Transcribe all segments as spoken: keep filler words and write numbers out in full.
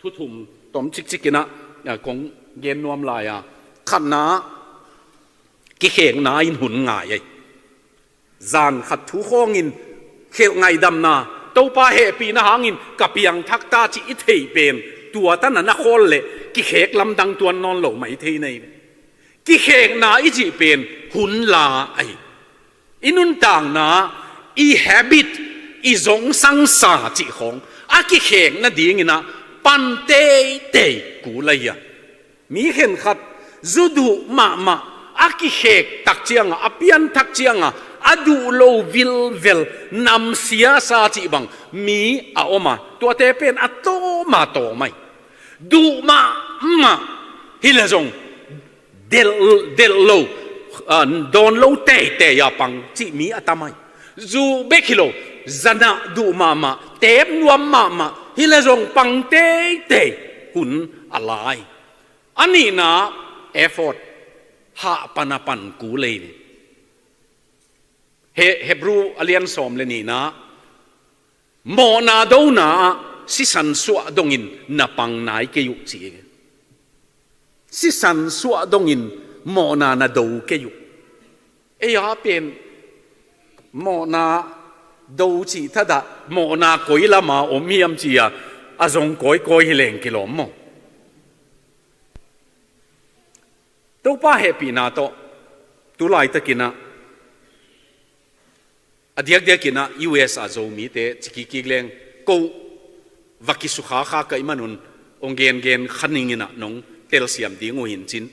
Thu thum tom cikcik in ah, a, kong gen nuam lai a, khatna, kikhekna in hun ngai ei. Zan khat thu khawngin khelh ngaihdamna, Topa hehpihna hangin ka piangthak ta cih i theih pen, tua tan a na khawl leh kikhek lamdang tuan nawn lo mah i thei na hi. Kikhekna i cih pen hun la ahi. I nuntakna, i habit, i zongsangsa cih khawng a kikhek nadingin ah pan teitei kul ahi a. Mi khenkhat zu duh mahmah, a kikhek tak ciangah, a pianthak ciangah a duh lo vilvel, namsia sa cih bang mi a om a, tuate pen a tawm a tawm ahi. Duh mahmah, hi leh zong delh, delh lo, a, dawn lo teitei a pang cih mi a tam ahi. Zu bek hi lo, zan ah duh mahmah, teep nuam mahmah, hi leh zong pang teitei hun a la ahi. A nihna, effort, hah pan a pan kul ei ve. He, Hebrew a lian sawm le nihna, mawhna dona ah sisan suah dongin na pang nai kei uh ci hi. Sisan suah dongin mawhna na do kei uh. Ei a pen mawhna do cih thadah, mawhna koi lama om hiam ci-a a zong kawikawi hi leng kilawm maw? Topa hehpihna tawh tu laitakin ah, a diakdiakin ah U S a Zomite ci kikkik leng, ko va kisukha kha ka hih manun hong gengen kha ning in ah nong telsiam ding uh hi in cin.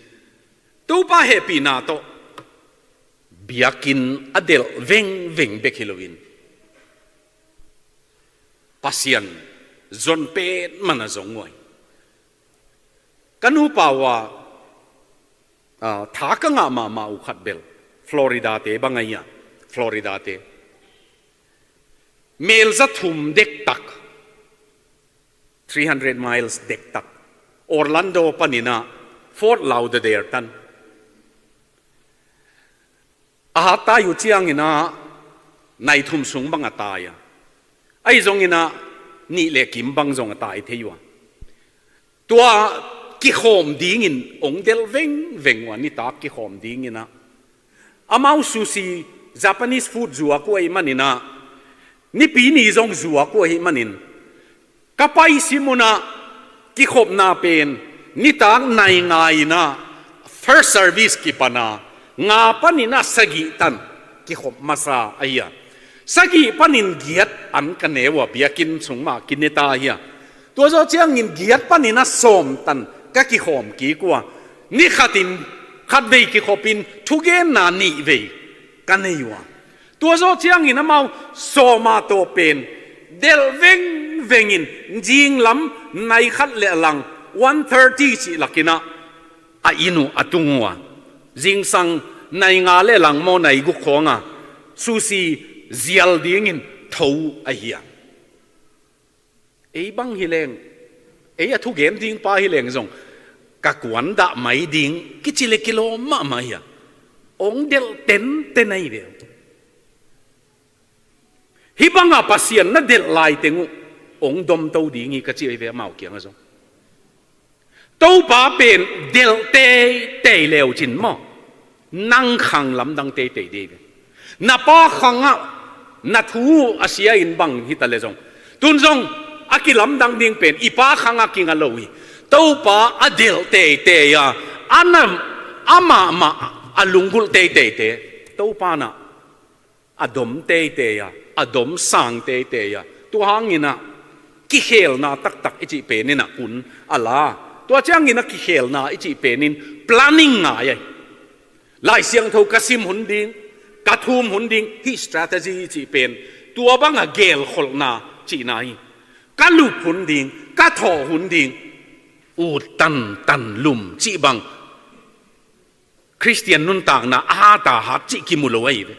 Topa hehpihna tawh biakinn a delh vengveng bek hi loin Pasian zon petmah na zong uh ahi. Ka nupa uh a, a, tha ka ngah mahmah uh khat bel Florida-te bang ahi a, Florida-te. Mel za thum dektak, three hundred miles dektak, Orlando panin ah Fort Lauderdale tan. A hat tai uh ciangin ah nai thum sung bang a tai a, ahi zongin ah nih le kim bang zong a tai thei uh a. Tua kikhawm dingin hong delh vengveng uh a, nitak kikhawm dingin ah. Amau sushi, Japanese food zuak uh ahih manin ah, Nipi ni zong zuak uh ahih manin, ka paisi mun ah kikhopna pen nitak nai nga in ah first service kipan a, nga panin ah sagih tan kikhop masa ahi a. Sagih panin giat an ka ne uh a, biakinn sung mah kine ta ahi a. Tua zawh ciangin giat panin ah sawm tan ka kikhawm kik uh a. Ni khatin khatvei kikhopin thugenna nihvei ka nei uh a. Tua zawh ciangin amau sawma tawh pen delh vengvengin zinglam nai khat le a lang one thirty cih lakin ah a inn uh a tung uh a. Zingsang nai nga le a lang maw nai guk khawng a sushi zial dingin tho uh ahi a. Ei bang hi leng, ei a thugen ding pa hi leng zong ka kuan dah mai ding kici le kilawm mahmah hi a. Hong delh tenten ahi ve. Hih banga Pasian na delh laiteng uh hong domto ding hi ka ci ahi ve amau kiangah zong. Topa pen delh teitei leucin maw, nang khang lamdang teitei ding hi ve. Na pa khangah na thu a sia in bang hi ta le zong, tun zong a kilamdang ding pen i pa khangah kinga lo hi. Topa a delh teitei a, a nam, amahmah a lunggulh teiteite Topa na a dom teitei a, a dom sang teitei a. Tua hangin ah kikhelna taktak i cih penin ah hun a la. Tua ciangin ah kikhelna i cih penin planning ngai ahi. Lai Siangtho ka sim hun ding, ka thum hun ding, hih strategy i cih pen tua banga gelkholhna cihna hi. Ka lup hun ding, ka thawh hun ding, ut tantan lum cih bang Khristian nuntakna a hat a hat cih kimu lo ahi ve.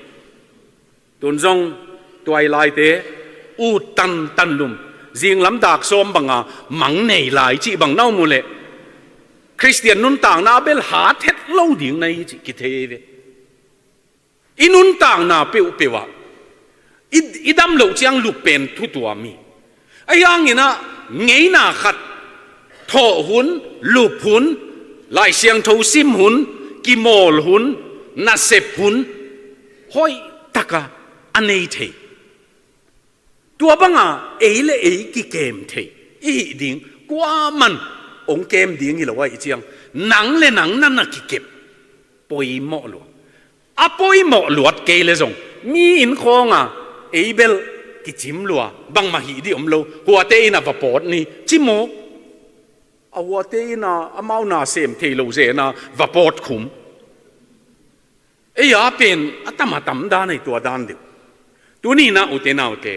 Tun zong tuailaite ut tantan lum, zinglam dak sawm banga mang nei lai cih bang na om uh leh Khristian nuntakna a bel hat het lo ding na hi cih kithei ahi ve. I nuntakna peuhpeuh ah i, i dam loh ciang lup pen thutuam hi. Ahi hangin ah ngeina khat kawh hun, lup hun, Lai Siangtho sim hun, kimawl hun, nasep hun hoih taka a nei thei. Tua banga ei le ei kikem thei i hih ding, kuaman hong kem ding hi lo ahih ciang, nang le nang na na kikep poimawh lua. A poimawh luat kei le zong, mi inn khawnga ei bel kicim lua, bangmah hih dih om lo, huate inn ah va pawt ni, ci mawk. A huate inn ah amau na sem thei lo zena va pawt khum. Ei a pen a tam a tam dan ei tua dan deuh. Tuni-in ah ute naute,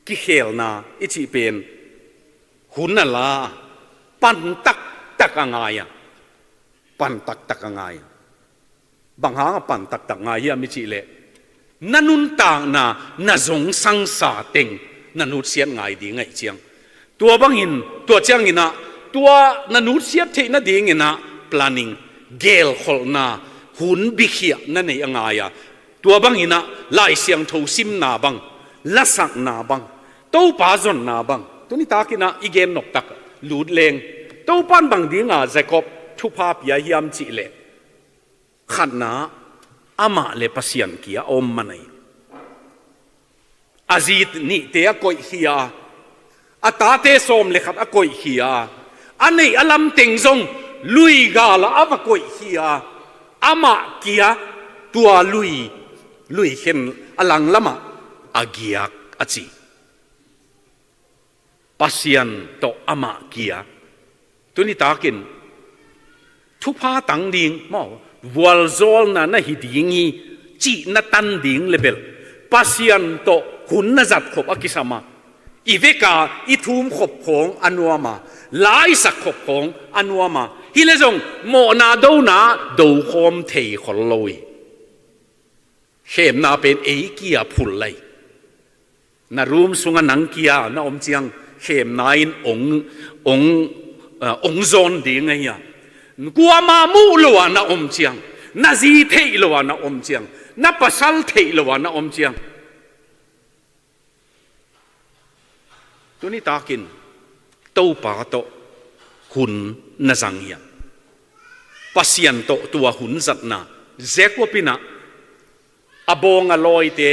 kikhelna i cih pen hun a la a, pan taktak a ngai a, pan taktak a ngai a. Bang hanga pan taktak ngai hiam i cih leh, na nuntakna na zongsangsa teng na nutsiat ngai ding ahih ciang. Tua bangin, tua ciangin ah, tua na nutsiat theih nadingin ah planning, gelkholhna, hun bikhiah na nei a ngai a. Tua bangin ah Lai Siangtho simna bang, lasakna bang, Topa zonna bang, tuni takin ah i gen noptak lut leng, Topan bang dinga Jacob thupha pia hiam cih leh, khatna, amah le Pasian kia a om man ahi. A zi nihte a koihkhia a, a tate sawm le khat a koihkhia a, a neih a lam teng zong lui galah a va koihkhia a, amah kia tua lui, lui khen a langlamah a giak a ci. Pasian tawh amah kia. Tuni takin thupha tang ding maw, vualzawlna na hi ding hi cih na tan ding le bel, Pasian tawh hun na zat khop a kisam a, i veka i thum khop khawng a nuam a, la i sak khop khawng a nuam a, hi le zong mawhna dona do khawm thei khol lo hi. Khemna pen ei kia phul lai. Na room sunga nang kia na om ciang, khemna in ong, ong, ah, ong zawn ding ahi a. Kuama muh lo a na om ciang, na zi theih lo a na om ciang, na pasal theih lo a na om ciang. Tuni takin Topa tawh hun na zang hiam? Pasian tawh tua hun zatna, Jacob in ah a bawng a lawite,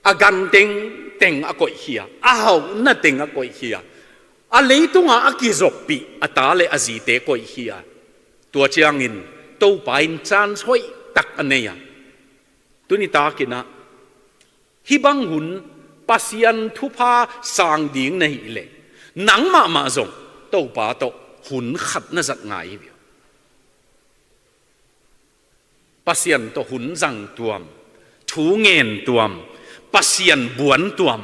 a gan tengteng a koihkhia, a hauhna teng a koihkhia, a leitunga a kizoppih a ta le a zite koihkhia. Tua ciangin Topa in chance hoih tak a nei a. Tuni takin ah hih bang hun Pasian thupha sang ding na hih leh, nang mahmah zong Topa tawh hun khat na zat ngai hi. Pasian tawh hun zang tuam, thu ngen tuam, Pasian buan tuam,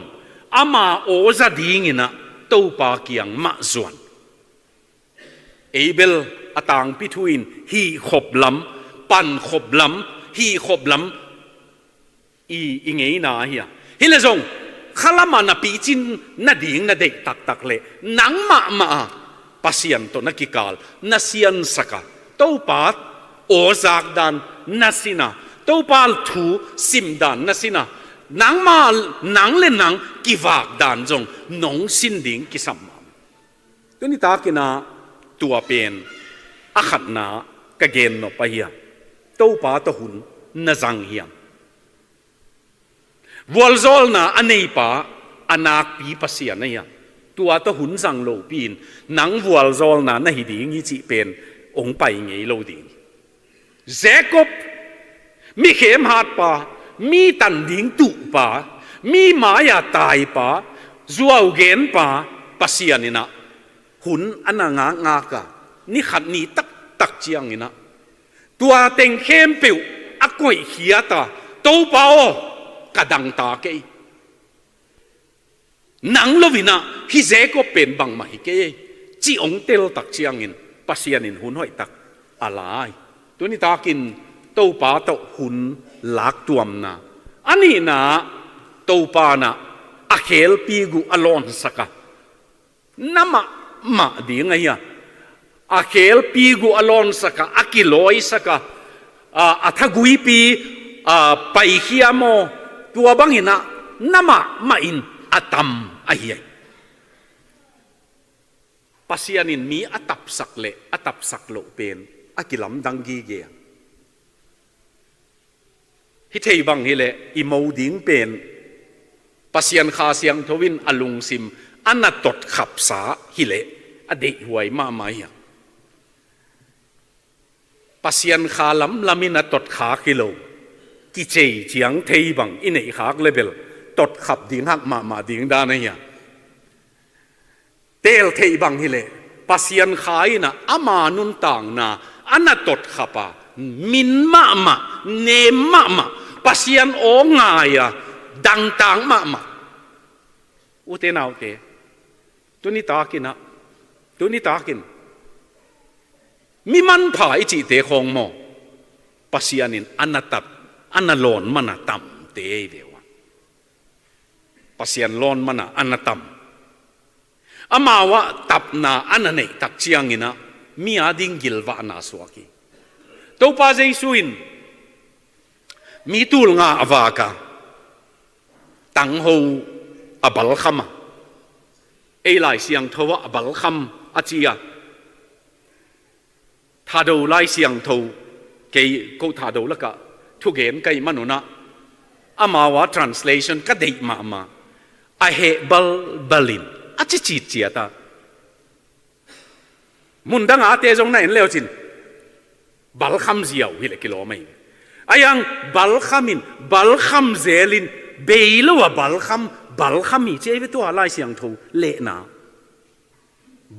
ama aw za dingin ah Topa kiang mah zuan. Ei bel a tangpi thu in hih khop lam, pan khop lam, hih khop lam i, i ngeina ahi a. Hi le zong, khalamah na picin nading na deih taktak leh, nang mahmah a Pasian tawh na kikal, na siansak a, Topa aw zak dan na sin a, Topa thu sim dan na sin a, nangmah, nang le nang kivak dan zong nong sin ding kisam mahmah. Tuni takin ah tua pen a khatna ka gen nop ahi a. Topa tawh hun na zang hiam? Vualzawlna a neipa, a nakpi Pasian ahi a. Tua tawh hun zang lopi in nang vualzawlna na hi ding hi cih pen hong pai ngei lo ding. Jacob, mi khemhatpa, mi tan ding tuhpa, mi mai-a taipa, zuau genpa Pasian in ah hun a na ngakngak a, ni khat ni taktak ciangin ah tua teng khempeuh a koihkhiat a, Topa aw, ka dangta kei. Nang lo-in ah hih Jacob pen bangmah hi kei ei, ci hong tel tak ciangin Pasian in hun hoih tak a la hi. Tuni takin Topa tawh hun lak tuamna, a nihna, Topa in ah a khelpi guh a lawnsak a, na mahmah ding ahi a. A khelpi guh a lawnsak a, a kilawisak a, a, a thaguipi, a, paikhia maw, tua bangin ah na mahmah in a tam ahi a. Pasian in mi a tapsak le a tapsak loh pen a kilamdang gige a. Hi thei bang hileh i mo ding pen Pasian Kha Siangtho in a lungsim a na totkhapsa hileh a deihhuai mahmah hi a. Pasian Kha lamlam in a totkhak hi lo, kicei ciang thei bang i neihkhak le bel totkhap ding hak mahmah ding dan ahi a. Teel theih bang hileh Pasian Kha in a ama nuntakna a na totkhap a, min mahmah, nem mahmah, Pasian aw ngai a, dangtak mahmah. Ute naute, tuni takin a, tuni takin mi manpha i cihte khawng maw, Pasian in a na tap, a na lawn man a tamte ei ve uh a. Pasian lawn man a a na tam. Amau ah tapna a na neih tak ciangin a mi a ding gilvahna suak hi. Topa Jesu in mi tul nga a vak a, tangho a balkham a, ei Lai Siangtho ah a balkham a ci a. Thado Lai Siangtho, kei ko Thado lakah thugen ka hih man un a, amau a translation ka deih mahmah. A heh balbal in a ci citciat a. Mun dang a te zong na en le uh cin, balkham ziau hileh kilawm ahi. Ahi hang balkham in, balkham zel in, bei lo a balkham, balkham hi ci ei ve tua Lai Siangtho lehna.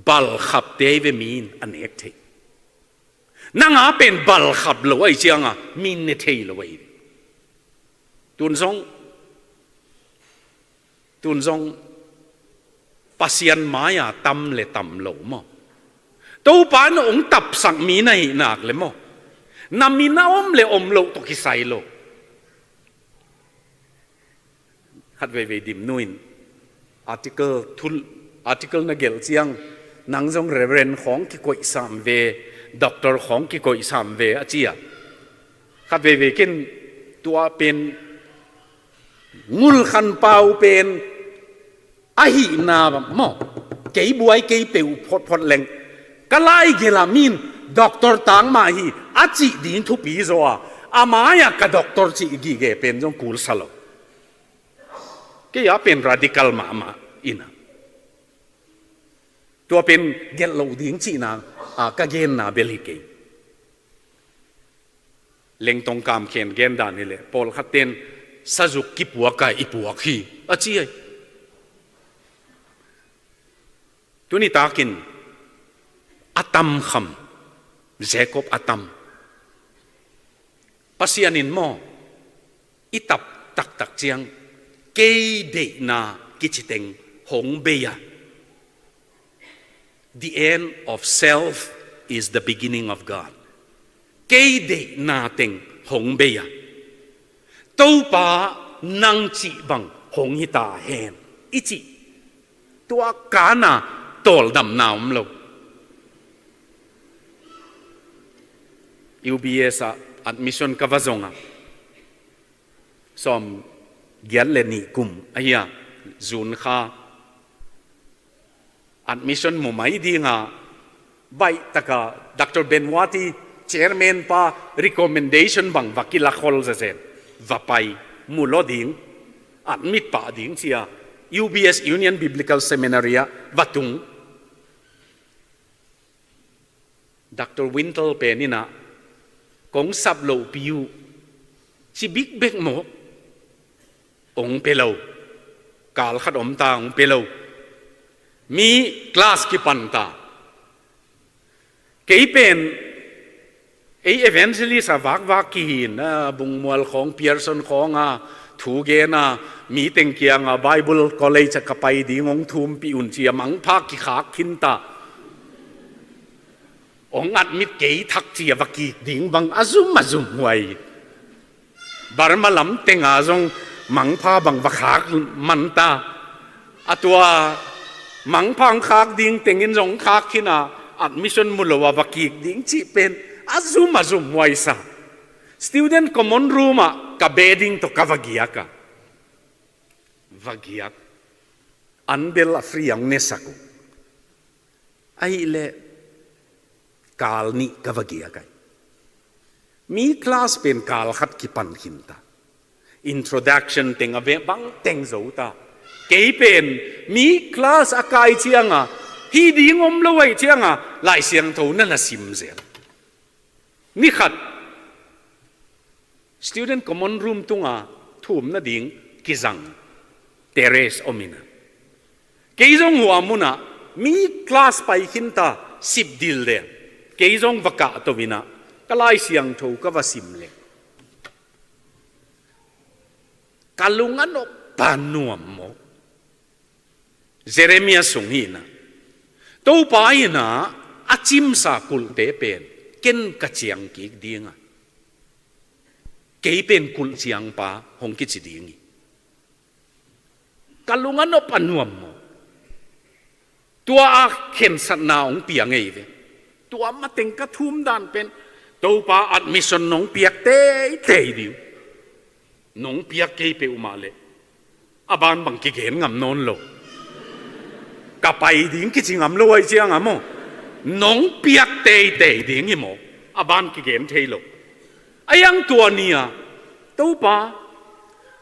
Balkhapte ei ve mi in a nek theih. Nang a pen balkhap lo ahih ciangin mi in ne thei lo ahi. Tun zong, tun zong Pasian mai-a tam le tam lo maw? Topa in hong tapsak mi na hih nak le maw? Na min a om le om loh tawh kisai lo. Khat veivei Dimnu in article thul, article na gelh ciang, nang zong Reverend khawng kikoih sam ve, Doctor khawng kikoih sam ve a ci a. Khat veivei ken tua pen ngulkhan pau pen ahihna maw, kei buai kei peu photphot leng, ka laigelh ah mi in Doctor Tang mah hi a cih ding thupi zaw a, a mai-ah ka Doctor cih gige pen zong kul sa lo. Kei a pen radical mahmah ina, tua pen gelh loh ding cihna, a, ka genna bel hi kei. Lengtong Kam Khen gen dan hileh, pawlkhat ten sazuk kipuak a i puak hi a ci ai. Tuni takin a tam kham, Jacob a tam. Pasian in maw, i tap taktak ciang, kei deihna kiciteng hong bei a. The end of self is the beginning of God. Kei deihna teng hong bei a, Topa nang cih bang hong hi ta hen i cih. Tua kana tawldamna om lo. U B S ah admission ka va zong a, sawm giat le nih kum ahi a, June kha admission mu mai dinga, baih taka Doctor Benwati chairman pa recommendation bang va kilakhol zazen, va pai, mu lo ding, admit pah ding cia U B S, Union Biblical Seminary ah va tung. Doctor Wintle pen ina, kong sap lohpi uh, ci bikbek maw? Ong pe lo. Kal khat om ta, ong pe lo. Mi class kipan ta. Kei pen ei evangelist a vakvak kihin a, Bungmual khawng, Pearson khawng a thu gen a, mi teng kianga Bible College a ka pai ding hong thumpih un cia mangpha kikhak khin ta. Hong admit kei thak cia va kik ding bang a zum a zum huai. Burma lam tenga zong mangpha bang va khak man ta. A tua mangpha hong khak ding tengin zong khak khin a, admission mu lo a va kik ding cih pen a zum a zum huai sa. Student common room ah ka bedding tawh ka va giak a, va giak. An bel a free ang nesak uh. Ahih leh kal nih ka va giak ai. Mi class pen kal khat kipan khin ta. Introduction teng a ve bang teng zo ta. Kei pen mi class a kai cianga, hi ding om lo ai cianga, Lai Siangtho na na sim zel. Ni khat student common room tunga thum nading kizang terrace om ina, kei zong hua munah mi class pai khin ta, sip dil den. Kei zong va kahto ina, ka Lai Siangtho ka va sim leh ka lung a nop pan nuam maw? Jeremiah sung hi ina, Topa ina a cimsa kulhte pen ken ka ciang kik dinga, kei pen kulh ciangpa hong kici ding hi. Ka lung a nop a nuam maw? Tua a khensatna hong pia ngei ve. Tua mateng ka thum dan pen, Topa, admission nong piak teitei ding. Nong piak kei peuhmah leh a ban bang kigen ngam nawn lo. Ka pai ding kici ngam lo ai cianga maw, nong piak teitei ding hi maw, a ban kigen thei lo. A iang tua ni-a, Topa,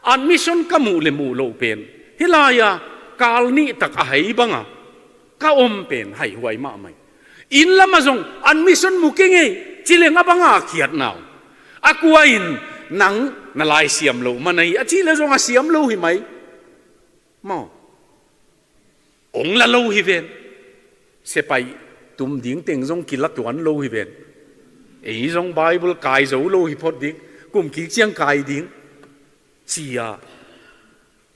admission ka muh le muh loh pen hih lai-a kal nih tak a hai banga ka om pen haihuai mahmah hi. Inn lamah zong admission mu kei ngei ci leng a banga khiatna uh. A kua in nang na lai siam loh man ahi a cih leh zong a siam lo hi mai. Maw? Ong la lo hi ven. Sepaih tum ding teng zong kila tuan lo hi ven. Ei zong Bible kai zo lo hi phot ding. Kum kik ciang kai ding. Cia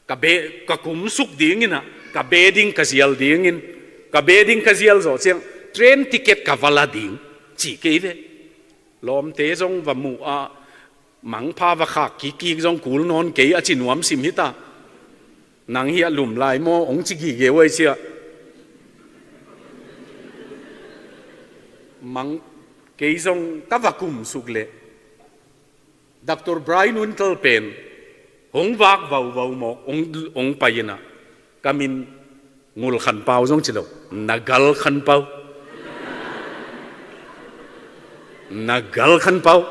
ka be, ka kum suk dingin ah, ka be ding ka zial dingin, ka be ding ka zial zawh ciang train ticket ka va la ding, ci kei ve. Lawmte zong va muh ah, mangpha va khak kik kik zong kul nawn kei a ci nuam sim hita. Nang hi a lum lai maw, ong ci gige uai cia. Mang kei zong ka va kum suk leh Doctor Brian Wintle pen hong vak vauvau mawk, hong, hong pai inah, ka min Ngul Khan Pau zong ci lo, Na Gal Khan Pau. Na Gal Khan Pau.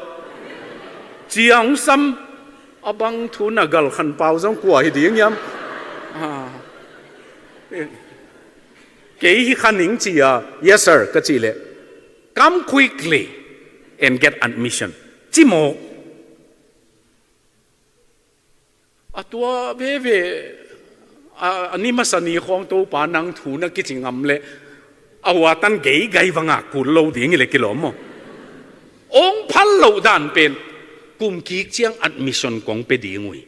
Cia hong sam, a bang thu Na Gal Khan Pau zong kua hi ding hiam? Ah. Kei hi kha ning cia, Yes sir, ka cih leh, Come quickly and get admission, ci mawk. A tua veve, a, a ni masa ni khawng Topa nang thu na kici ngam leh, a hua tan geigai vangah kul lo ding hi leh kilawm maw? Ong phal loh dan pen, kum kik ciang admission kong pe ding uh hi.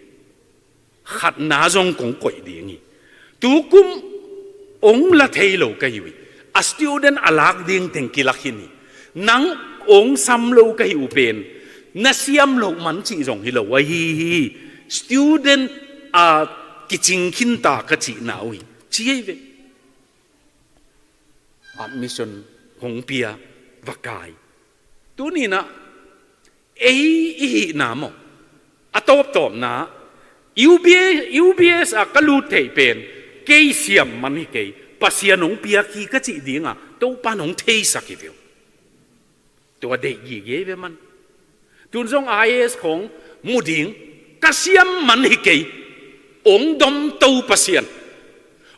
Khatna zong kong koih ding hi. Tukum ong la thei lo ka hi uh hi. A student a lak ding teng kilak hi ni. Nang ong sam lo ka hi uh pen, na siam loh man cih zong hi lo ahi hi. Student a kicing khinta ka cihna uh hi. Ci hi ve. Admission hong pia, va kai. Tuninah ei i hihna maw, a tawptawpna, U B S, U B S ah ka lut theih pen, kei siam man hi kei, Pasian hong piak hi ka cih dinga Topan hong theisak hi veu. Tua deih gige ve man. Tun zong I A S khawng mu ding, ka siam man hi kei. Ong dom to Pasian.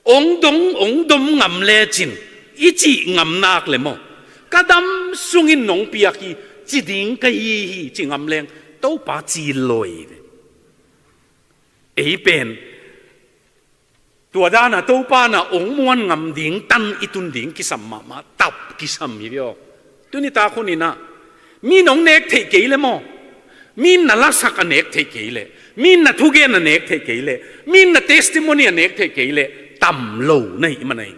Ong dong, ong dom ngam lecin, i cih ngam nak le maw? Ka dam sungin nong piak hi, ci ding ka hi hi, ci ngam leng, Topa ci loi ve. Ei pen tua dana Topa na ong muan ngam ding tan i tun ding kisam mahmah, tap kisam hi vio. Tuni tak huninah, mi nong nek theih kei le maw? Mi na lasak a nek theih kei le, mi na thugen a nek theih kei le, mi na testimony a nek theih kei le, tam lo na hi man ahi.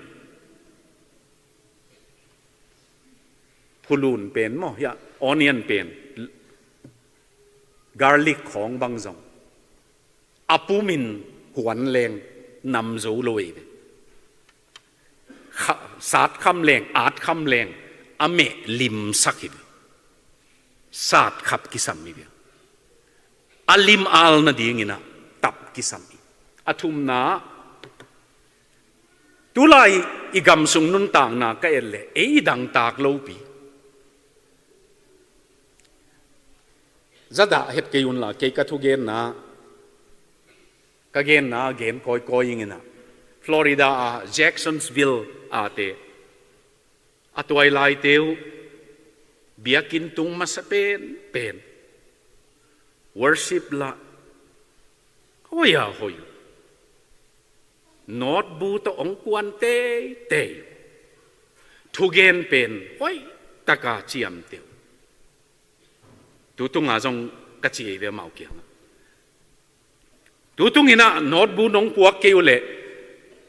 Phulun pen maw, hiah, onion pen, garlic khawng bang zong a pumin huan leng nam zo lo hi ve. Kha-, sat kham leng, at kham leng, a meh limsak hi ve. Sat khap kisam hi ve. A lim al nadinginah tap kisam hi. A thumna, Tulai i gam sung nuntakna ka et leh ei i dangtak lopi. Zadah het kei unla kei ka thugenna, ka genna gen kawikawi ing inah, Florida a Jacksonville a te, a tuailaite uh biakinn tung masa penpen worship lah hoih a hoih uh. Notebook tawh hong kuan teitei. Thugen pen hoih taka ciamteh uh. Tutunga zong ka ci ei ve amau kiangah. Tutung inah notebook nong puak kei uh leh,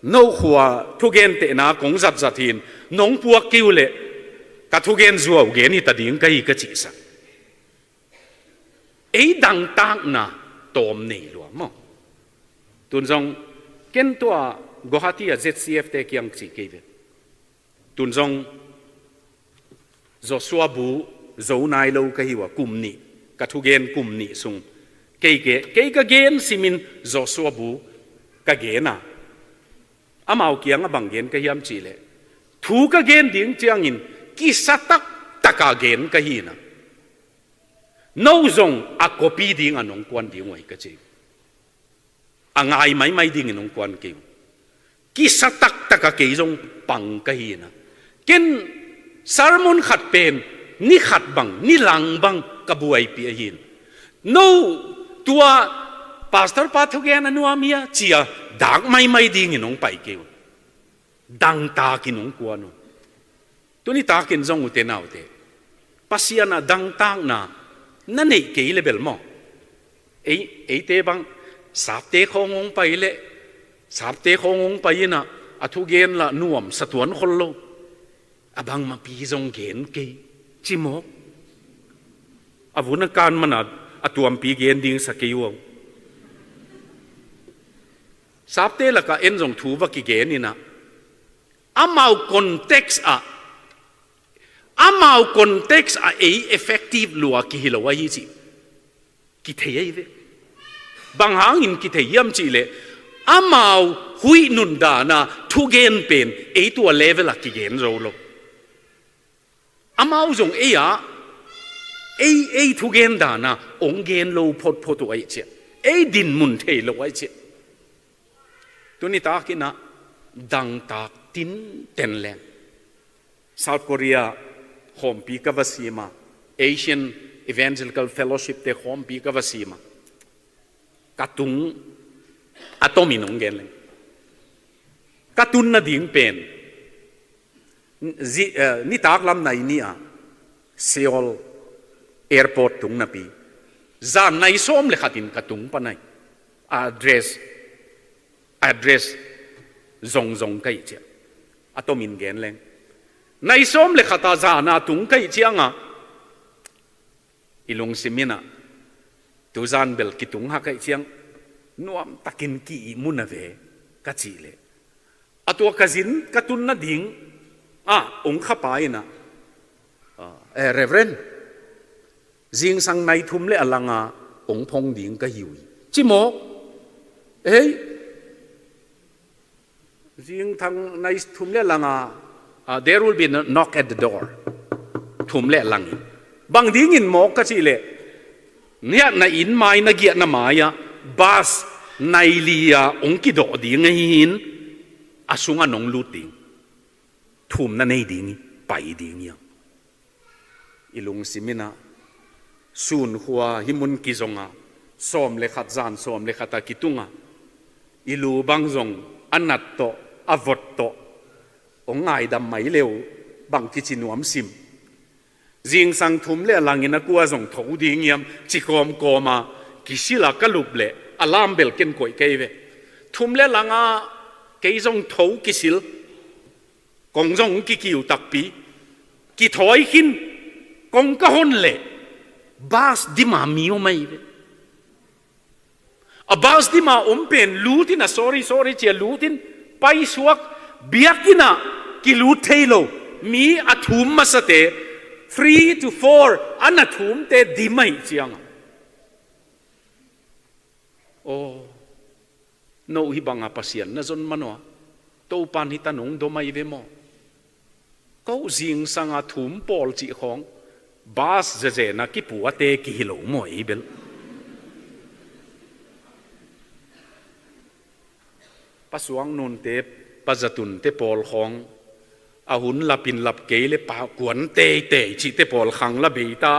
no khua thugentehna kong zatzat hin, nong puak kei uh leh ka thugen zuau gen hita ding ka hi ka cihsak. Ei dangtakna tawm nei lua maw? Tun zong ken tua Guwahati a Z C F te kiang ci kei ve. Tun zong Joshua bu zo nai lo ka hi uh a, kum nih, ka thugen kum nih sung kei ke, kei ka gen simin Joshua bu ka gen a, amau kiangah bang gen ka hiam cihleh, thu ka gen ding ciangin kisa taktaka gen ka hi inah, no zong a copy ding a nong kuan ding uh ahi ka ci. A ngai maimai dingin hong kuan kei uh. Kisa taktaka kei zong pang ka hi inah, ken sermon khat pen ni khat bang, ni lang bang ka buaipih ahi inah, no tua pastor pa thugen a nuam hi a ci-a dak maimai dingin hong pai kei uh. Dangtakin hong kuan uh. Tuni takin zong ute naute, Pasian ah dangtakna na neih kei le bel maw? Ei, eite bang sapte khawng hong pai leh, sapte khawng hong pai inah a thugen lah nuamsa tuan khol lo. A bangmapi zong gen kei ci mawk. A vun a kan mana a tuampi gen ding sa kei uh. Sapte lakah en zong thu va kigen inah, amau context ah, amau context ah ei effective lua kihi lo ahi cih kithei ahi ve. Bang hangin kithei hiam cihleh, amau huih nundana thugen pen ei tua level ah kigen zo lo. Amau zong ei ah, ei, ei thugen dana hong gen lo photphot uh ahi ciah, ei dinmun thei lo ahi ciah. Tuni takinah dangtak tinten leng, South Korea khawmpi ka va sima, Asian Evangelical Fellowship te khawmpi ka va sima, ka tung a tomin hong gen leng, ka tunna ding pen zi-, eh, nitak lam nai ni-a Seoul airport tung napi, zan nai sawm le khatin ka tung panai. Address, address zongzong ka hih ciah, a tomin gen leng, nai sawm le khata zana tung ka hih cianga, i lungsim inah, tuzan bel kitung hak aih ciang, nuamtakin ki-ihmu na ve ka cih leh, a tua ka zin ka tun nading ah hong khapa inah, ah, eh, Reverend, zingsang nai thum le a langa hong phong ding ka hi uh hi ci mawk. Ei, zingsang nai thum le a langa, ah, there will be a knock at the door. Thum le a langin. Bang dingin mawk ka cih leh, niah na inn mai, na giahna mai-ah bus nai li-a hong kidawh ding ahi hin, a sungah nong lut ding. Thumna nei ding hi, pai ding hi a. I lungsim inah, sunkhua hih mun kizonga, sawm le khat zan sawm le khata kitunga, i lu bang zong a nat tawh, a vot tawh, hong ngaidam mai leu, bang kici nuam sim. Zingsang thum le a langin a kua zong tho ding hiam ci kawmkawma, kisila ka lup leh, a lam bel ken koih kei ve. Thum le a langa kei zong tho kisil. Kong zong kikiu takpi, kithawi khin, kong ka hon leh, bus dima mi om ahi ve. A bus dima om pen lutin a, sorry, sorry, cia lutin, paisuak, biakinn ah kilut thei lo, mi a thum masate, three to four, a na thumte dim ahi cianga. Aw, no hih banga Pasian na zon manua. Topan hita nong dom ahi ve maw? Ko zingsanga thum pawl cih khawng bas zezena kipuate kihi lo maw ei bel? Pasuang nunte, pazatunte pawl khawng a hun lapin lap kei le pakuan teitei cihte pawl khang la bei ta.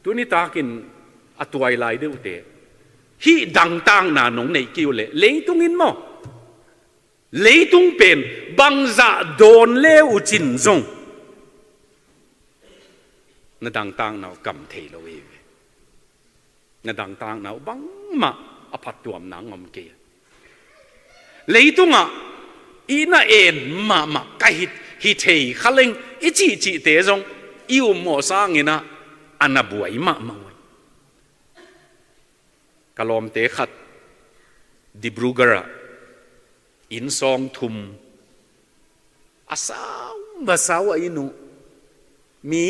Tuni takin a tuai lai deuhte hih dangtakna nong neih kei uh leh leitung in maw, leitung pen bangzah dawn le uh cin zong na dangtakna uh kam thei lo ei ve. Na dangtakna uh bangmah a phattuamna ngom kei. Leitungah i na en mahmah ka hi, hi thei kha leng i cihcihte zong i ummawh sanginah a na buai mahmah uh. Ka lawmte khat Dibrugarh ah inn sawng thum a sau, a sau a inn uh. Mi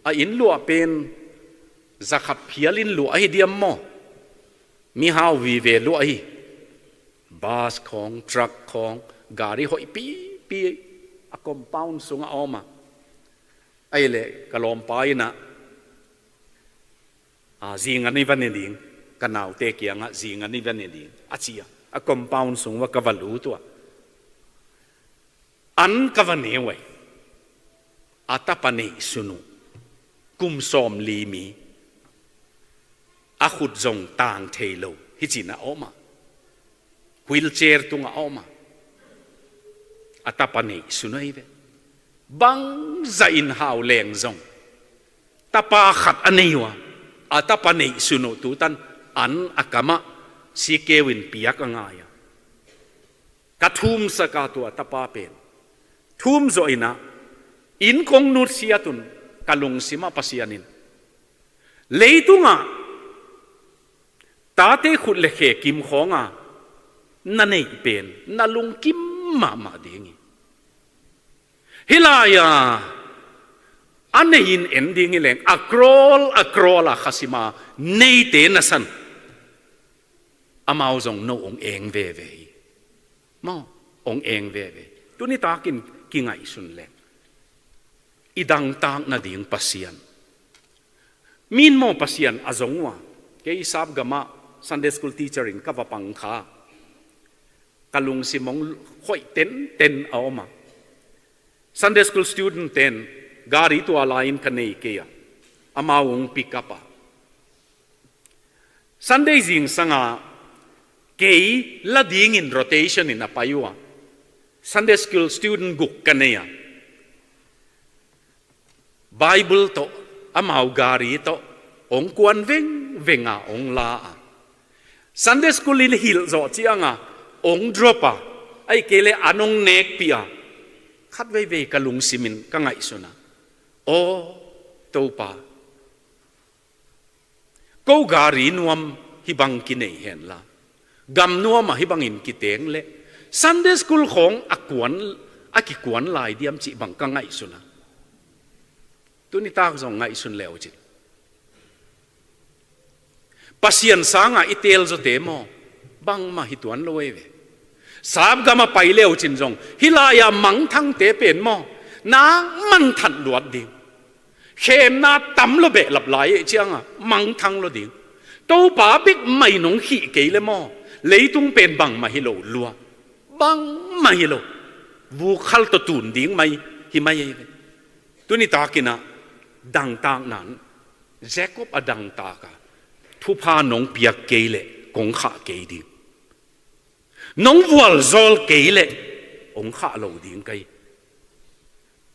a inn luah pen zakhat phial inn luah ahi diam maw? Mihau vive luah ahi. Bus khawng, truck khawng, gari hoih pipi a compound sungah a om a. Ahih leh ka lawmpa in ah, "Ah, zingan i va ne ding, ka naute kiangah zingan i va ne ding," a ci a. A compound sung uah ka va lut uh a. An ka va ne uh ei. A tapa neihsun uh. Kum sawmli mi. A khut zong tang thei lo. Hih ci-in a om a. Wheelchair tungah a om a. A tapa neihsun uh ei ve. Bangzah in hau leng zong tapa khat a nei uh a. A tapa neihsun uh tutan an a kamah sikeu in piak a ngai a. Ka thumsak a, tua tapa pen thum zawh in ah inn kong nutsiat un ka lungsimah Pasian in leitungah tate khut le khe kim khawnga na neih pen na lungkim mahmah ding hi. Hih lai-a a nei in en ding hi leng a crore a crore a khasima neite na san, amau zong no hong eng veve hi. Maw, hong eng veve. Tuni takin kingaihsun leng i dangtak nading Pasian. Min maw Pasian a zong uh a. Kei Sap gamah Sunday school teacher in ka va pang kha. Ka lungsim hong hoih tenten a om a. Sunday school student ten gari tua lai-in ka nei kei a. Amau hong pick up a. Sunday zingsanga kei la dingin rotation in a pai uh a. Sunday school student guk ka nei a. Bible tawh, amau gari tawh hong kuan vengveng a hong la a. Sunday school in hilh zawh cianga hong drop a. Ahih kei leh an hong nekpih a. Khat veivei ka lungsimin ka ngaihsun a. Aw, Topa, ko gari nuam hih bang kinei henla, gam nuamah hih bangin kiteng leh Sunday school khawng a kuan, a kikuan lai diam cih bang ka ngaihsun a. Tuni tak zong ngaihsun le uh cin. Pasian sangah i teel zawte maw, bangmah hi tuan lo ei ve. Sap gamah pai le uh cin zong hih lai-a mangthangte pen maw, nang mangthang luat ding. Khemna tam lo behlap lai ei cianga mangthang lo ding. Topa bek mah in hong khih kei le maw, leitung pen bangmah hi lo lua. Bangmah hi lo. Vuk khal tawh tun ding mai hi mai ei ve. Tuni takin ah dangtakna in Jacob a dangtak a, thupha nong piak kei leh kong khah kei ding. Nong vualzawl kei leh hong khah lo ding ka hi.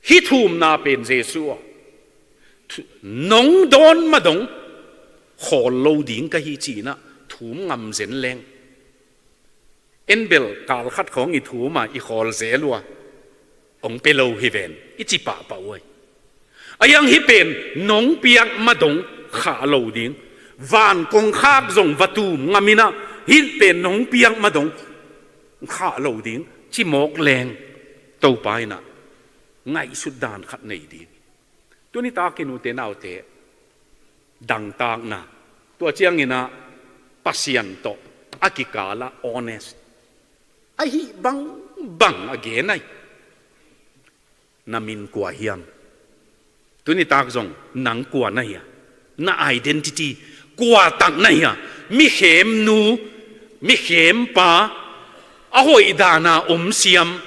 Hih thumna pen Jesuh aw, thu-, nong dawn madong khawl lo ding ka hi ci-in ah thum ngam zen leng. En bel kal khat khawng i thum a i khawl zel uh a, hong pia lo hi ven, i ci pahpah uh ei. A hiang hih pen nong piak madong khah lo ding. Van kongkhak zong va tum ngam in ah hih pen nong piak madong khah lo ding ci mawk leng Topa in ah ngaihsut dan khat nei ding. Tuni takin ute naute, dangtakna, tua ciangin ah Pasian tawh a kikal ah honest. Ahi bangbang a gen ai. Na min kua hiam? Tuni tak zong nang kua na hia? Na identity kua tak na hia? Mi khem nu, mi khem pa, a hoih dana om siam,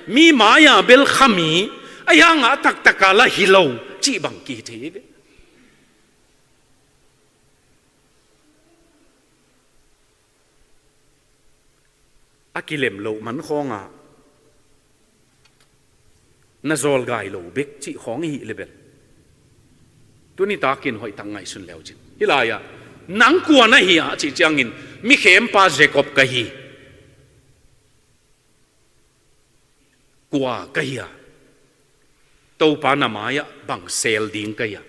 mi mai-a bel kha mi, a hianga a taktaka la hi lo cih bang kihi thei ve. A kilem loh man khawngah na zawlgai lo bek cih khawng i hih le bel, tuni takin hoihtak ngaihsun leu cin. Hih lai-ah nang kua na hia cih ciangin, mi khempa Jacob ka hi. Kua ka hia? Topa na mai-ah bang sel ding ka hia?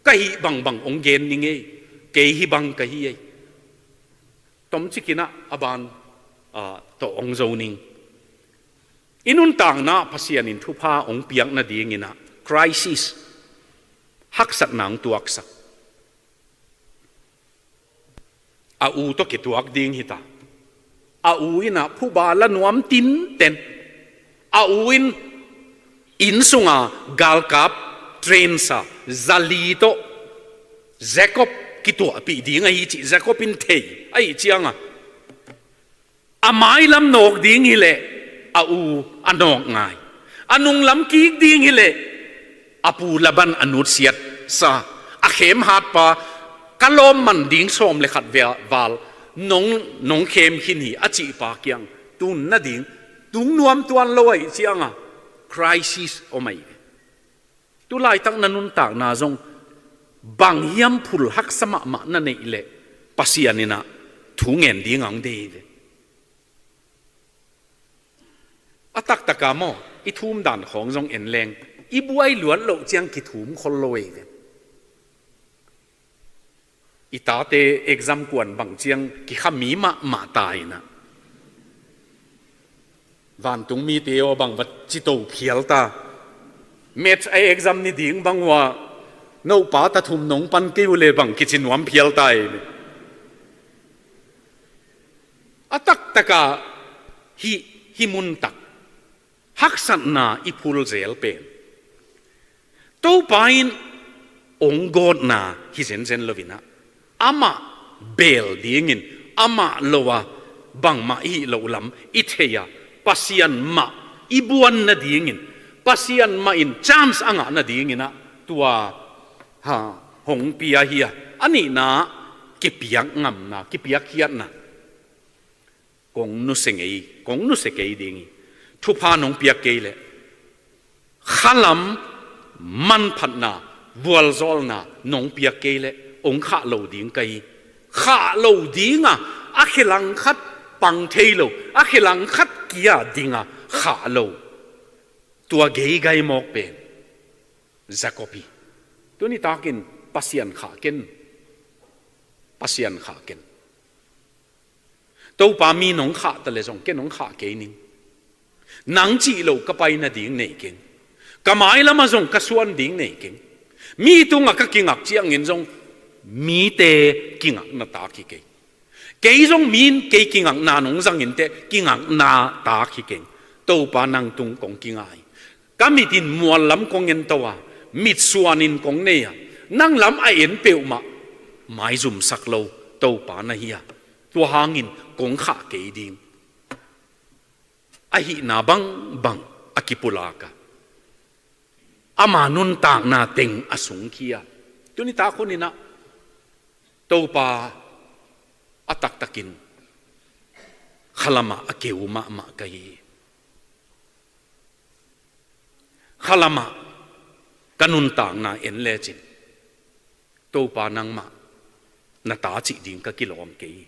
Ka hih bangbang hong gen ning ei. Kei hih bang ka hi ei. Tomcikinah a ban, ah, tawh hong zo ning. I nuntakna Pasian in thupha hong piak nadinginah crisis, haksatna hong tuaksak. A u tawh kituak ding hita. A u inah phuba la nuam tinten. A u in inn sunga galkap train sa zali tawh Jacob kituahpih ding ahi cih Jacob in thei ahi cianga, a mailam nawk ding hileh a u a nawk ngai. A nunglam kik ding hileh a pu Laban a nutsiat sa. A khem hatpa, ka lawm man ding sawm le khat vea-, val nong, nong khem khin hi a cihpa kiang tun nading tung nuam tuan lo ahi cianga crisis om ahi ve. Tulaitak na nuntakna zong bang hiam phul haksa mahmah na neih leh Pasian inah thu ngen ding a hong deih ve. A taktaka maw, i thum dan khawng zong en leng, i buai luat loh ciang kithum khol lo ei ve. I tate exam kuan bang ciang kikha mi mahmah ta inah, vantung mite aw bang va cito phial ta. Maths a exam ni ding bang uh ah nopa ta thum nong pan kei uh le bang kici nuam phial ta ei ve. A taktaka hih, hih muntak haksatna i phul zel pen Topa in hong gawtna hi zenzen loinah, amah beel dingin, amah lo-a bangmah i hih loh lam i thei-a, Pasian mah i buan nadingin, Pasian mah in chance a ngah nadinginah tua, ha, hong pia hi a, a nihna kipiak ngamna, kipiakkhiatna. Kong nusia ngei, kong nusia kei ding hi. Thupha nong piak kei leh, khalam manphatna, vualzawlna nong piak kei leh hong khah lo ding ka hi. Khah lo dinga, a khe langkhat pang thei lo, a khe langkhat kia dinga khah lo. Tua geigai mawk pen Jacob hi. Tuni takin Pasian khah ken. Pasian khah ken. Topa, mi nong khah ta le zong ken nong khah kei ning. Nang cih lo ka pai nading nei keng. Ka mailamah zong ka suan ding nei keng. Mi tungah ka kingak ciangin zong mite kingakna tak hi kei. Kei zong mi in kei kingakna nong zangin teh kingakna tak hi keng. Topa, nang tung kong kingai. Ka mit in mual lam kong en to a, mitsuan in kong nei a, nang lam a en peuhmah maizumsak lo Topa na hi a, tua hangin kong khah kei ding. Ahihna bangbang a kipulak a, ama nuntakna teng a sungkhia. Tuni tak huninah Topa, a taktakin khalamah a keu mahmah ka hi. Khalamah ka nuntakna en lecin, Topa, nangmah na ta cih ding ka kilawm kei.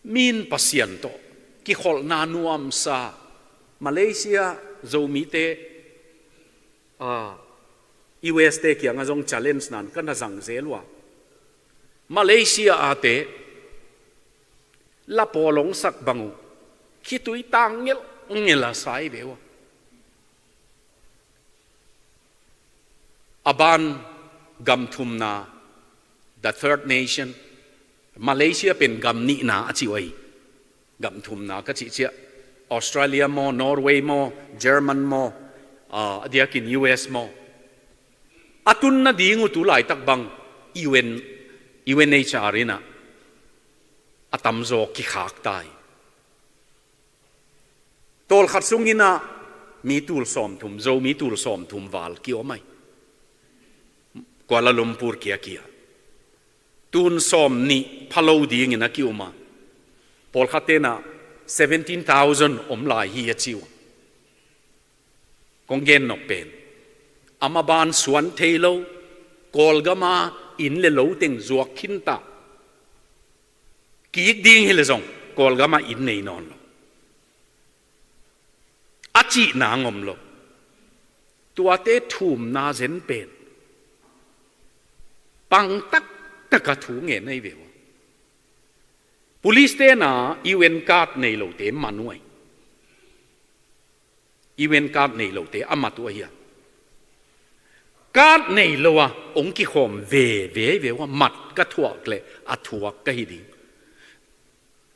Mi in Pasian tawh kikholhna nuamsa, Malaysia Zomite, ah, U S te kiangah zong challenge nan ka na zang zel uh a, Malaysia ate la pawl hong sak bang uh khitui tang ngelhngelh a sai ve uh a. A ban gam thumna, the third nation, Malaysia pen gam nihna a ci uh ahi. Gam thumna ka cih ciah, Australia maw, Norway maw, German maw, a diakin U S maw, a tun nading uh tu laitak bang U N, U N H R in ah a tamzaw kikhak ta hi. Tawlkhat sungin ah mi tul sawmthum, Zomi tul sawmthum val ki-om ahi. Kuala Lumpur kia kia tun sawmnih pha lo dingin a ki-um a, pawlkhat tenah seventeen thousand om lai hi a ci uh. Kong gen nop pen, a maban suan thei lo, Kawlgama inn le lo teng zuak khinta. Kik ding hi le zong Kawlgama inn nei nawn lo, a cih nang om lo. Tuate thumna zen pen pang taktak a thu ngen ahi ve uh. Police tena U N card nei lote man uh ahi. U N card nei lote a mat uh ahi a. Card nei lo a hong kikhawm veve ve uh a, mat ka thuak le a thuak ka hi ding.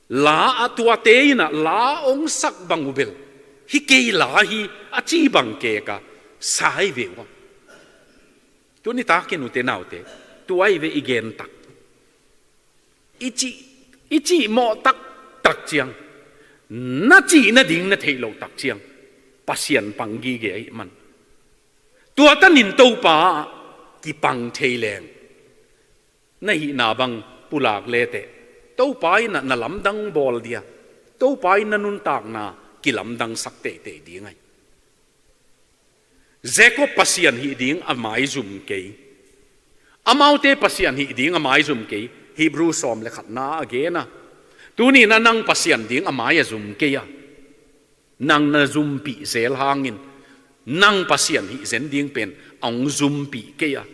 La a tuate in ah la hong sak bang uh bel, hi kei la hi a ci bang kek a sa hi ve uh a. Tuni takin ute naute, tua hi ve i gen tak. I cih, i cih mawh taktak ciang, na cih nading na theih loh tak ciang Pasian pang gige ahih man, tua tanin Topa kipang thei leng na hihna bang pulak leteh, Topa in ah na lamdang bawl dia, Topa in na nuntakna kilamdangsak teitei ding ahi. Jacob Pasian hih ding a maizum kei, amaute Pasian hih ding a maizum kei, Hebrew sawm le khatna a gen a. Tuni-in ah nang Pasian ding a mai a zum kei a, nang na zumpih zel hangin nang Pasian hih zen ding pen a hong zumpih kei a.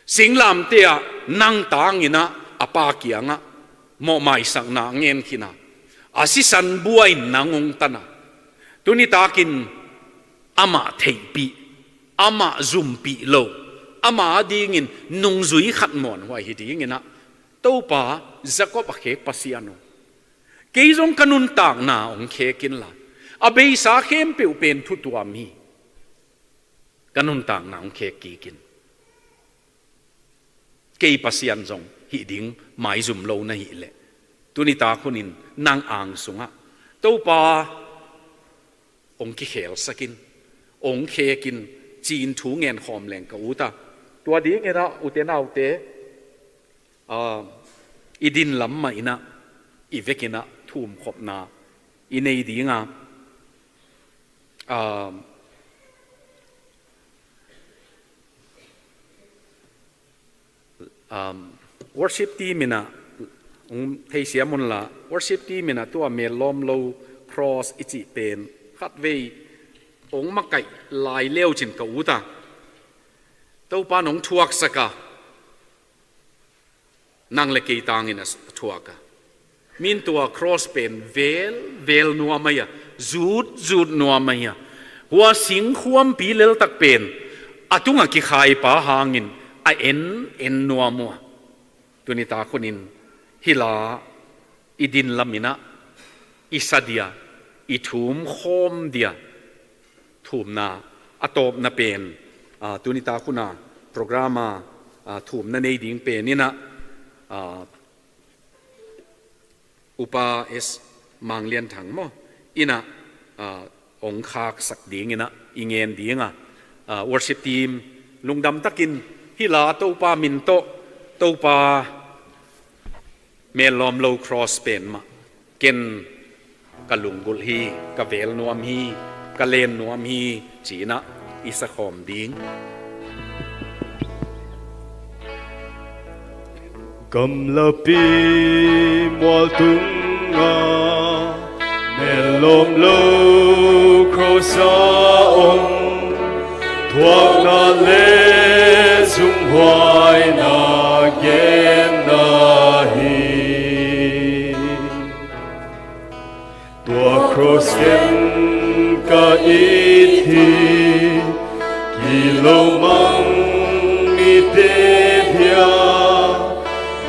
Singlamteh ah nang tangin ah a pa kiangah mawhmaisakna a ngen khin a, a sisan bua in nang hong tan a. Tuni takin amah theihpih, amah zumpih lo, amah adingin nungzui khat mawnhuai hi dingin ah Topa, Jacob a khek Pasian aw, kei zong ka nuntakna hong khek inla, a beisa khempeuh pen thutuam hi, ka nuntakna hong khek kik in. Kei Pasian zong hih ding maizum lo na hih leh, tuni tak hunin nang ang sungah Topa hong kikhelsak in, hong khek in, ci-in thu ngen khawm leng ka ut a. Tua dingin ah ute naute, ah, i din lam mah in ah i vekin ah thumkhopna i nei ding a, ah, um, worship team in ah, um, theisiam unla, worship team in ah tua mel lawm lo cross i cih pen khatvei hong makaih lai leucin ka ut a. Topa in hong thuaksak a, nang le kei tangin a thuak a. Min tua cross pen vel vel nuam ahi a, zut zut nuam ahi a. Hua singkhuampi leltak pen a tungah kikhaipa hangin a en en nuam uh a. Tuni tak hunin hih la i din lam in ah i sa dia, i thum khawm dia, thumna a tawpna pen, ah, tuni tak hun a program a, ah, thumna nei ding pen in ah, ah, Upa S Mang Lian Thang maw, in ah, ah, hong khaksak dingin ah i ngen ding a, ah, worship team lungdam takin hih la Topa min tawh, Topa mel lawm lo cross pen mah ken ka lunggulh hi, ka vel nuam hi, ka len nuam hi, ci-in ah i sa khawm ding. Gamlapi mual tungah mel lawm lo cross a om, thuakna le zumhuaina genna hi. Tua cross ken ka it hi, kilawm mite hia,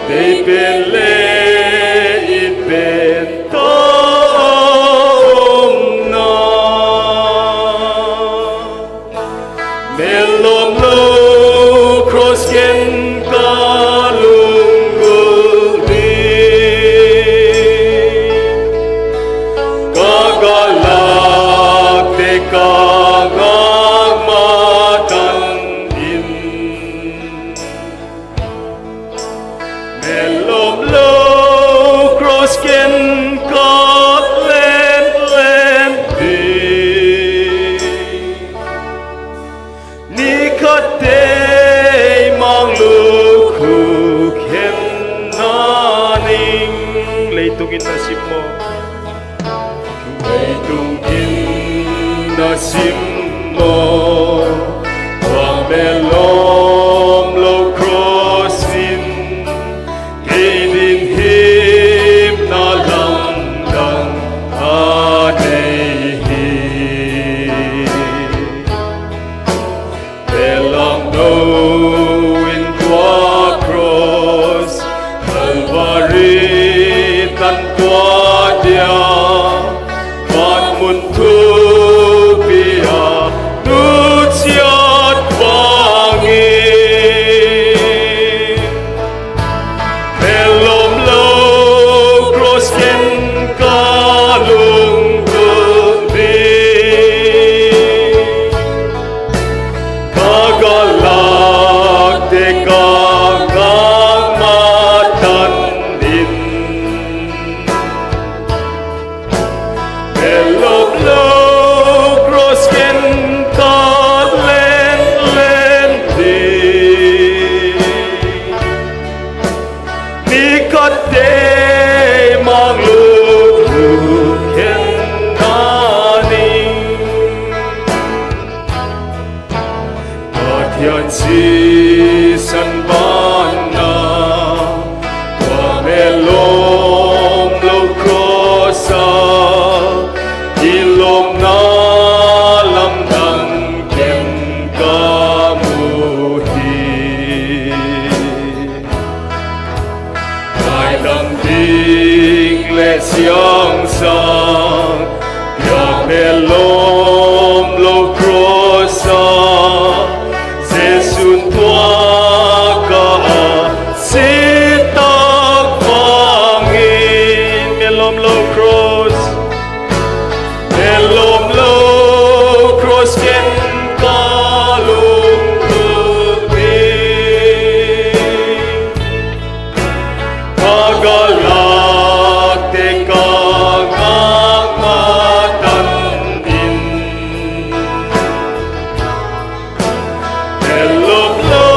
tei pen le i pen ta Cross ken ka lunggulh ding, ka galakte ka ngak matan in. Melom lo cross ken ka lenlen ding, ni khat tei mangluh khukhenna ning. Leitung in na sim maw? Leitung in na sim maw? Tua melom lo cross in kei din himna lamdang a nei hi. Belam lo in tua cross, Calvary tan tua dia, van mun thupi a nusiat vangin. Melom lo cross ken ka lunggulh ding, ka galakte ka ngak matan in. Melom lo cross ken ka lenlen ding, ni khat tei mangluh khukhenna ning. Pathian sisan banah tua melom lo cross ah i lawmna lamdang ken ka mu hi. Ngaidam ding le siangsak, biakna lawm lo cross ah Jesuh in tua ka a si tak vangin. Melom lo cross, melom lo cross ken ka lunggulh ding, ka galakte ka ngak matan in. Melom lo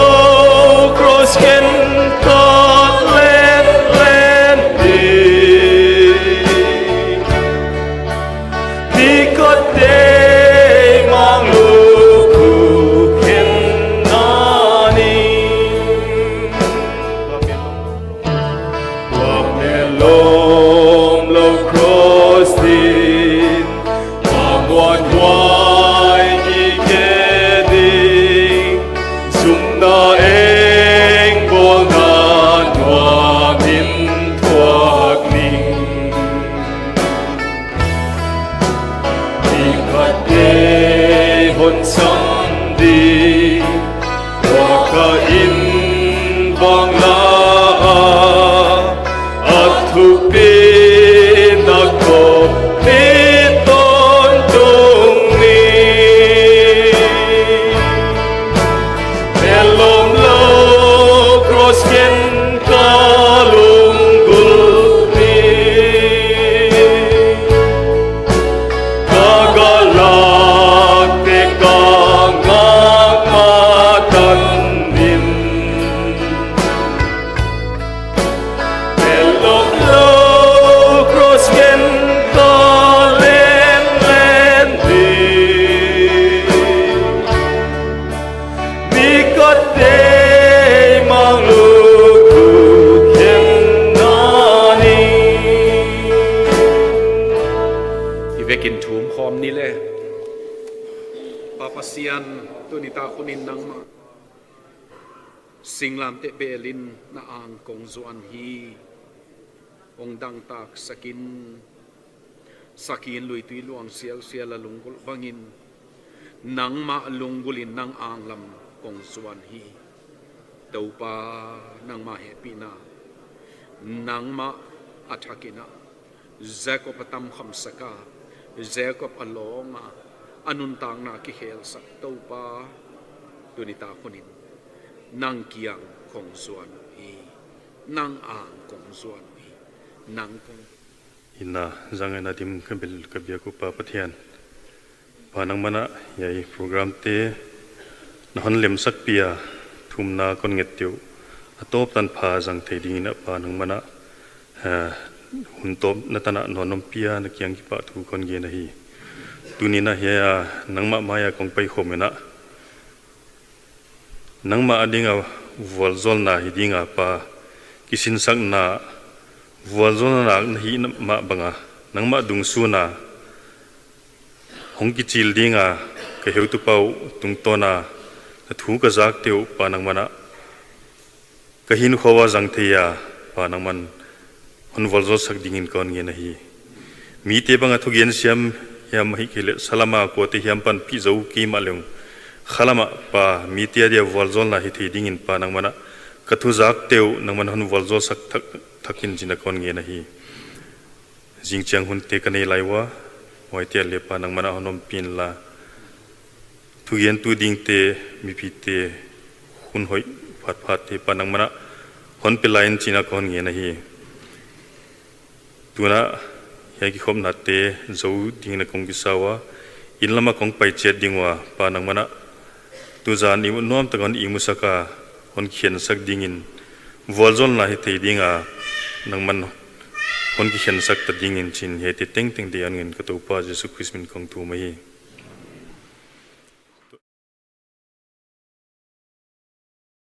cross ken ka lenlen ding, ni khat tei mangluh khukhenna ning. Tua melom lo cross in a muanhuai kikhe ding, zumna eng bawlna nuamin thuak ning. Ni khat tei hon sam ding, tua ka inn vang la a, a thupi na kawm ni tawntung ni. Melom lo cross ken ka lunggulh ding, ka galakte ka ngak matan in. Melom lo cross ken ka lenlen ding, ni khat tei mangluh khukhenna ning. Hi vekin thum khawm ni le. Pa Pasian, tuni tak hunin nangmah singlamteh belin na ang kong zuan hi. Hong dangtaksakin, sakin luitui luang sialsial a lunggulh bangin nangmah lunggulhin nang anglam kong zuan hi. Topa, nangmah hehpihna, nangmah a thakin ah Jacob a tamkhamsak a, Jacob a lawng a, a nuntakna kikhelsak Topa, tuni tak hunin nang kiang kong zuan uh hi, nang ang kong zuan uh hi, nang kong. Ina, zangaina dim ka bel ka biak uh Pa Pathian, Pa nangmah in ah hiai programte na hon lemsakpih a, thumna kon nget uh a tawp tanpha zang thei dingin ah Pa nangmah in ah, eh, hun tawp na tan ah na hon ompih a, na kiang kipahthu kon gen ahi. Tuni in ah hiai a nangmah mai-a kong paikhawm in ah, nangmah ading a vualzawlna hi ding a Pa, kisinsakna, vualzawlna na hih mah bang a, nangmah dungzui a hong kicil ding a, ka heutupa uh tungtawn a na thu ka zakte uh Pa nangmah in ah ka hinkhua uah zang thei a, Pa nangmah in hon vualzawlsak dingin kon ngen ahi. Mite bang a thugen siam hiam, ahih kei leh salam a kuate hiam panpih zo kei mah leng, khalam ah Pa, mite adia vualzawlna hi thei dingin Pa nangmah in ah ka thu zakte uh nangmah in hon vualzawlsak thak, thakin ci-in ah kon ngen ahi. Zingciang hunte ka nei lai ua, huaite ah leh Pa nangmah in ah hon ompih inla, thugentu dingte, mipite hun hoih phatphatte Pa nangmah in ah hon pia lai in ci-in ah kon ngen ahi. Tu-in ah hiai kikhopnate zo dingin ah kong kisa ua, inn lam ah kong pai ciat ding ua Pa nangmah in ah tuzan ihmu nuam tak a hon ihmusak a, hon kikhensak dingin, vualzawlna hi thei ding a nangmah in hon kikhensak ta dingin ci-in hiaite tengteng deih a hong ngen ka Topa Jesu Khrist min kong thum ahi.